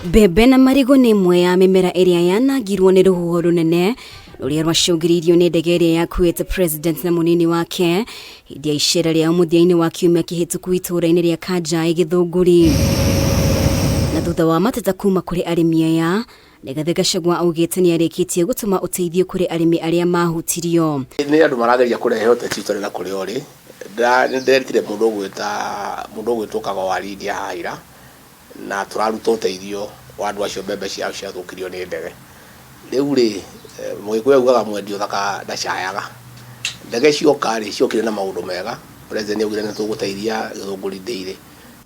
Mbembe na marigũ nĩ ĩmwe ya mĩmera ĩrĩa yanangirwo nĩ rũhuho rũnene rũrĩa rwacũngĩrĩirio nĩ ndege ĩrĩa yakuĩte president na mũnini wake hĩndĩ ya icera rĩao mũthia-inĩ wa kiumia kĩhĩtũku itũũra-inĩ rĩa Kanjaĩ Gĩthũngũri. Na thutha wa mateta kuma kũrĩ arĩmi aya, Rigathĩ Gachagua augĩte nĩ arĩkĩtie gũtũma ũteithio kũrĩ arĩmi arĩa mahutirio. Nĩ andũ marageria kũrehe ũteti ũtarĩ na kũrĩa ũrĩ. Nĩ ndetire mũndũ ũgwĩta mũndũ ũgwĩtwo Kago wa Lydia haha ira, na tũraruta ũteithio wa andũ acio mbembe ciao ciathũkirio nĩ ndege. Rĩu rĩ, Mũgĩkũyũ augaga mwendi ũthaka ndacayaga. Ndege cioka rĩ, ciokire na maũndũ mega. President nĩ augire nĩ tũgũteithia Gĩthũngũri Dairy.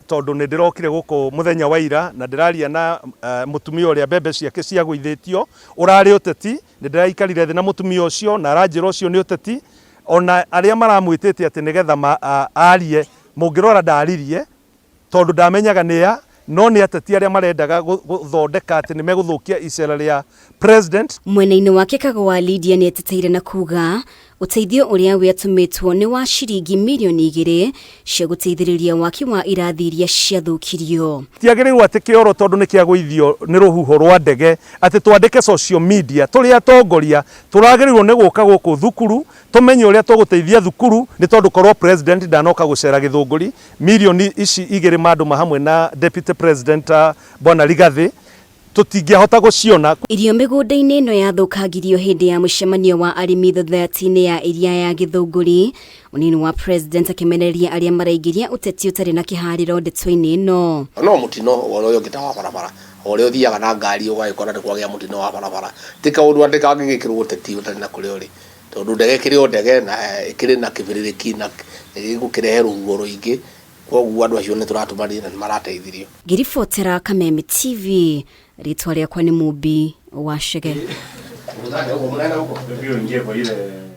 Tondũ nĩ ndĩrokire gũkũ mũthenya wa ira na ndĩraria na mũtumia ũrĩa mbembe ciake ciagũithĩtio, ũrarĩ ũteti, nĩ ndĩraikarire thĩ na mũtumia ũcio na aranjĩra ũcio nĩ ũteti, ona arĩa maramwĩtĩte atĩ nĩgetha arie, mũngĩrora ndaririe tondũ ndamenyaga nĩ a, no nĩ ateti arĩa marendaga gũthondeka atĩ nĩ megũthũkia icera rĩa president. Mwena-inĩ wake Kago wa Lydia nĩ eteteire na kuga Ũteithio ũrĩa wĩatũmĩtwo nĩ wa ciringi mirioni igĩrĩ cia gũteithĩrĩria waki wa irathi iria ciathũkirio. Tiagĩrĩirwo atĩ kĩoro tondũ nĩ kĩagũithio nĩ rũhuho rwa ndege atĩ twandĩke social media. Tũrĩ atongoria tũragĩrĩirwo nĩ gũka gũkũ thukuru tũmenye ũrĩa tũgũteithia thukuru nĩ tondũ korwo president ndanoka gũcera Gĩthũngũri mirioni ici igĩrĩ mandũma hamwe na deputy president Bwana Rigathĩ tũtingĩahota gũciona. Irio mĩgũnda-inĩ ĩno yathũkangirio hĩndĩ ya mũcemanio wa arĩmi thathati-inĩ ya iria ya Gĩthũngũri. Mũnini wa President akĩmenereria arĩa maraingĩria ũteti ũtarĩ na kĩharĩro ndeto-inĩ ĩno. No mũtino o ũrĩa ũngĩ ta wa barabara, o ũrĩa ũthiaga na ngari ũgagĩkora nĩ kwagĩa mũtino wa barabara. Ti kaũndũ atĩ kangĩgĩkĩrwo ũteti ũtarĩ na kũrĩa ũrĩ, tondũ ndege ĩkĩrĩ o ndege na ĩkĩrĩ na kĩbĩrĩrĩki na gĩgũkĩrehe rũhuho rũingĩ. Kwoguo andũ acio nĩ tũratũmanire na nĩ marateithirio. Ngĩribotera Kameme TV, rĩtwa rĩakwa nĩ Mũmbi wa Chege.